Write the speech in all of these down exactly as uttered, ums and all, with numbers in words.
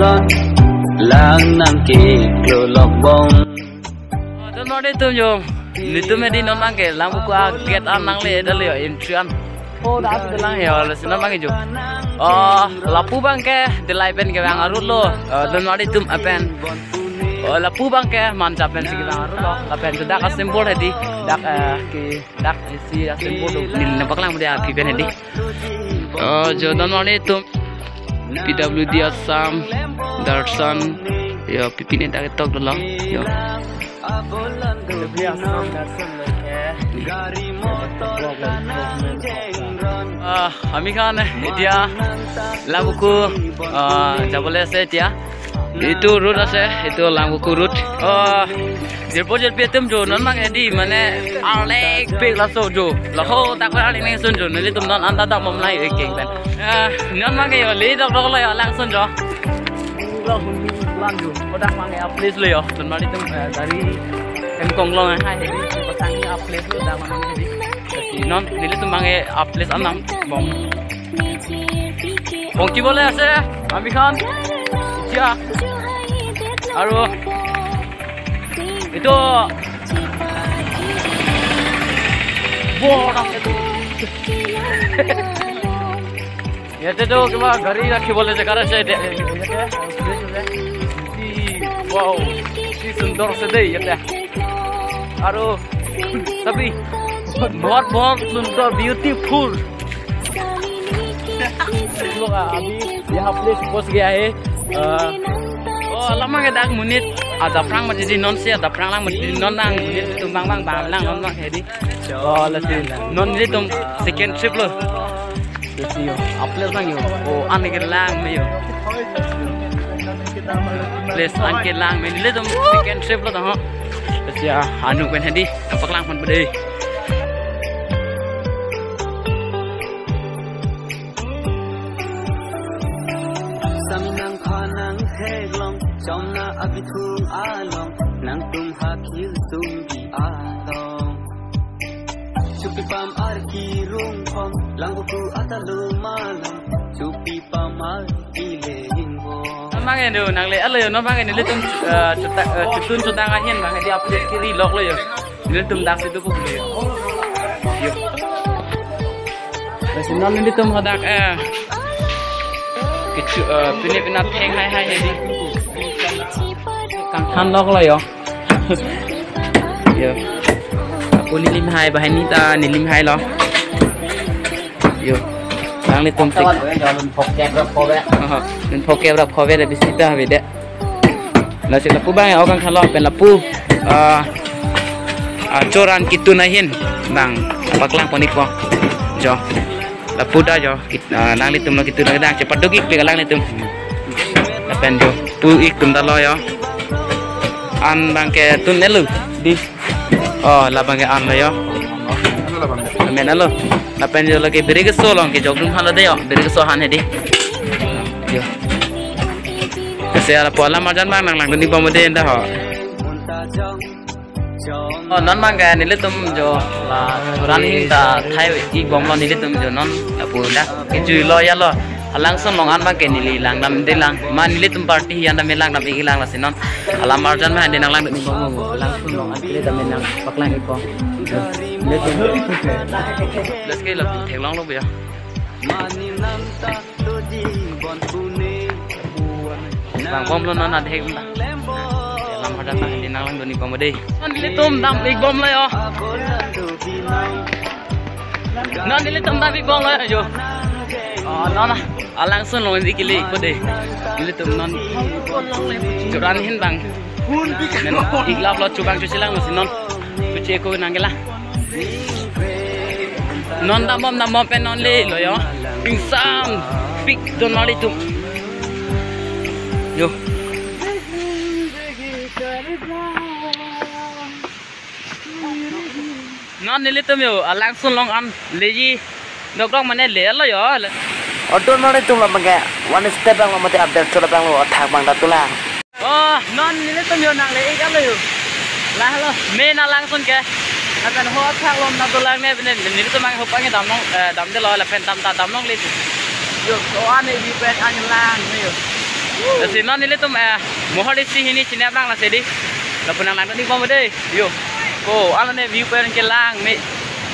Lang nang ke klolok bong. Oh, don mari tum jo. Nelitum hedi non abang ke Langvoku a gate an nangle dali yo, entry an. Oh, dak dak lang yo, lasi non abang ke jo. Oh, lapu abang ke delai pen kevang arut lo. Oh, don mari tum apen. Oh, lapu abang ke Manja pensi kevang arut lo. Lapen jo dak a symbol hedi. Dak, eh, ke dak isi a symbol lo. Neli nangpaklang dia aphi pen hedi. Oh, jo don mari tum. P W D Assam, Darshan, yo, pipine dak ketok dolo, yo. P W D Assam, Darshan lo ke. Ah, ami khan, eh, এতিয়া Langvoku, ah, jabole ase এতিয়া. Itu road ase, itu Langvoku road. Ah, jirpo jirpi atum jo, non abang hedi, mane, arlek pik laso jo. Laho tak arlek neng sun jo, nelitum non anta dak momlai ekeng pen. Ah, non abang ke yo, le dok dok lo yo, langsun jo. Lo hun mi plan jo. Kodak abang ke a place lo yo. Don mari tum, eh, gari kangkong lo hai hedi. Patang ni a place lo dak abang hedi. Lasi non nelitum abang ke a place anam bom. Pongki bole ase, ami khan. Ya. Aru. Itu. Bor ase. Yate to kiba gari rakhi bole jaga ase de. Wow, si sundor ase de yate. Aru, tapi bahut bahut sundor, beautiful. हम लोग अभी यहाँ प्लेस पहुंच गया है। अ, oh, alam abang ke dak monit adaprang mati di non si adaprang lang mati di non nang monit tum abang abang abang lang non abang hedi. Oh, lasi non nelitum second trip lo. Lasi yo, a place abang yo. Oh, an kelang me yo. Place an kelang me nelitum second trip lo dah. Lasi ya, anu pen hedi, nangpaklang pen bedai. Saminang phanang theklong, chomna abithung along, nangtum hakhil sungki along. Chupipam arki rungphong, Langvoku atalu malang, chupipam arki le hingbong. Abang ke do nangle alo yo, non abang ke nelitum, eh, chutak, eh, chutun chutang ahin abang ke di update kiri lok lo yo. Nelitum dak situ pu yo. Yo. Lasi non nelitum hadak, eh, kechu, eh, pine pina theng hai hai hedi. Kangthan lok lo yo. Yo. Ako nelim hai, banghini ta nelim hai lo. Yo. Nanglitum tik. Aha. Nang phokep rap khobe de bisita habe de. Lasi lapu abang ya, o kangthan lo pen lapu, ah, ah, choran kitun ahin abang paklang pon-ikpo. Jo. Lapu dah jo. Kit-, ah, nanglitum lo kitun kedang chepaduk-ikpik alanglitum. Lapen jo pu-ik tum ta lo yo. An abang ke tun-et lo di. Oh, labang ke an lo yo. Amen alo. Lapen jo lake biri keso along kejokdun aphan lo de yo. Biri keso aphan hedi. Yo. Kasi ala pu alam arjan abang nanglangdun-ikbom de anta ho. Oh, non abang ke nelitum jo la choran ahin ta thai-ikbom lo nelitum jo non lapu dak kejui lo ya lo. Alangsun along an abang ke neli langdamde lang. Ma nelitum party hi an dam langdam-ik lang lasi non. Alam arjan abang de nanglangdun-ikbom lo. Alangsun along an kele dam nangpaklang-ikpo. Nelitum. Let's go lapu theklong lo ya. Langbom lo non adhek. Alam arjan abang de nanglangdun-ikbom de. Non nelitum dam-ikbom lo yo. Non nelitum dam-ikbom lo yo. Oh, non alangsun along di kele-ikpo de. Nelitum non choran ahin abang. Men iklap lo chubang chuchilang lo si non. Chuchi ako nangkelang. Non dambom dambom pen non le lo yo. Ingsampik don mari tum. Yo. Non nelitum yo alangsun along an leji dokdok mane le lo yo. Adon mari tum lo abang ke one step abang lo mate update chot abang lo athak abang ta tulang. Oh, non nelitum yo nangle-ik alo yo. Lahelo, main alangsun ke. Lapen ho athak along nangtulang ne, ne, nelitum abang ho abang ke damnong, eh, damde lo, lapen dam ta damnong le. Yo, so ane di pen an lang ne yo. Lasi non nelitum, eh, Mohor District hini chinep lang lasi dei. Lapu nanglangdun-ik bom dei. Yo. Ko, alone view point kelang me.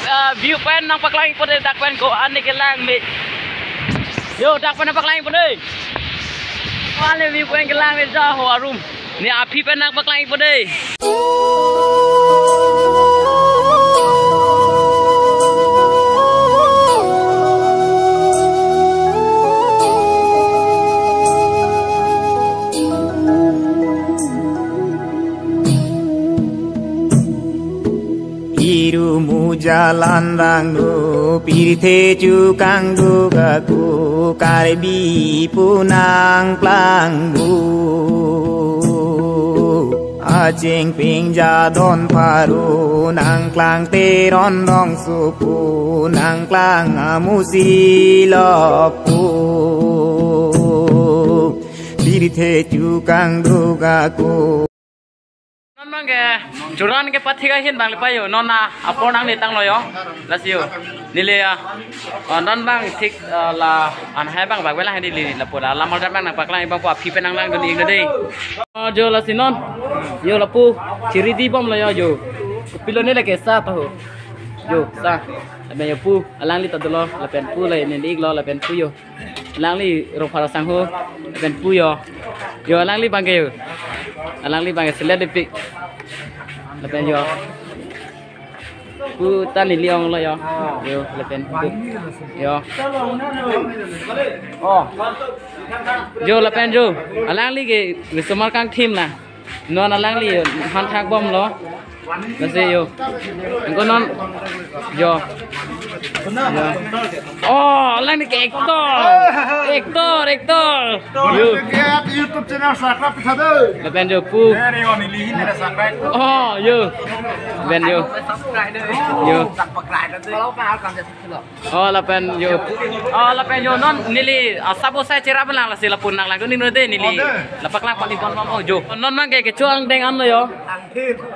Eh, view point nangpaklang-ikpo dei, dak pen ko, ane kelang me. Yo, dak pen nangpaklang-ikpo dei. Ko, ale view point kelang me, ja ho arum. Ne aphi pen nangpaklang-ikpo dei. Irumu jalan rangno pirthe chukang duk ako Karbi pu nangplangpo. Aching ping jadon pharo nangklang Teron Rongsopo nangklang amusi lokpo. Pirthe chukang duk ako. Non bang ke, churan ke pathik ahin bang le payo, non na apor nangle tanglo yo, lasi yo. Neli ya, ah, non bang thik, ah, la an hai bang bag belang neli lapu la lamar dak bang nangpaklang-ik bang pu aphi pen nanglangdun-ik dei. Ah, jo lasi non, yo lapu, chiri di bomlo yo jo. Pilo ne lake sa taho. Jo, sa. Lapen yo pu, alangli ta dolo, lapen pu la neli-iklo, lapen pu yo. Alangli Rongphar asangho, lapen pu yo. Yo, alangli bang ke yo. Alangli bang ke selet depik. Lapen yo. Pu ta neli onglo yo. Yo, lapen pu. Yo. Oh. Jo, lapen jo. Alangli ke risomar kangthim na. Non alangli han thak bomlo. Lasi yo. Angko non. Yo. Yo. Oh, alangli ke actor. Actor, actor. Yo. YouTube channel subscribe pitha dei. Lapen jo pu. Very on ili hin ada subscribe. Oh, yo. Lapen yo. Yo. Oh, lapen yo. Oh, lapen yo non neli asabo sai chera belang lasi lapu nanglangdun-ik dei neli. Oh, dei. Lapu paklang pali bon bom, oh, jo. Non bang ke kecho angdeng anlo yo.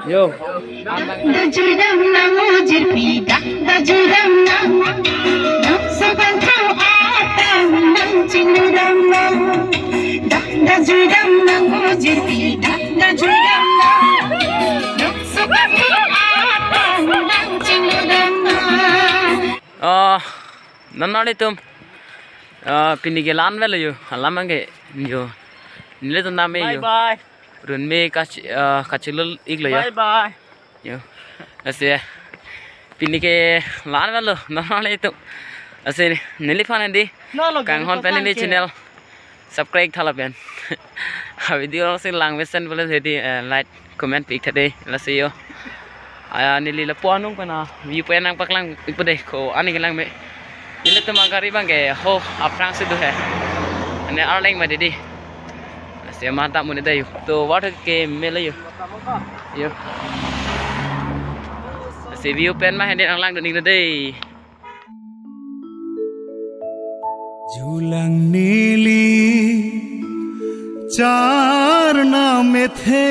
Yo. Dak da judam nang ujir pi, dak da judam nang. Dak sokan thau atam nang chinudam nang. Dak da judam nang ujir pi, dak da judam nang. Dak sokan thau atam nang chinudam nang. Ah, non non itum. Ah, pini ke la-an avelo yo. Alam bang ke yo. Nelitum name yo. Bye bye. Run me kach-, ah, kachilul-iklo ya. Bye bye. Yo. Lasi pini ke la-an avelo. Non non itum. Lasi neliphan dei. Kanghon pen neli channel subscribe tha lapen. Ha video along si lang mesen bole jadi, eh, like, comment pi-ik tha dei, lasi yo. Aya neli lapu anung pen a view point nangpaklang-ikpo dei, ko ani kelang me. Nelitum agari bang ke ho aphrang si do he. Ane arleng ma dei dei. Lasi ma ta muni dei yo. To water ke melo yo. Yo. Lasi view point ma hende nanglangdun-ik dei. Julang neli charna methe,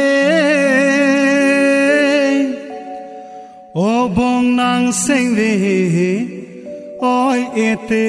obong nang sengve oi ete.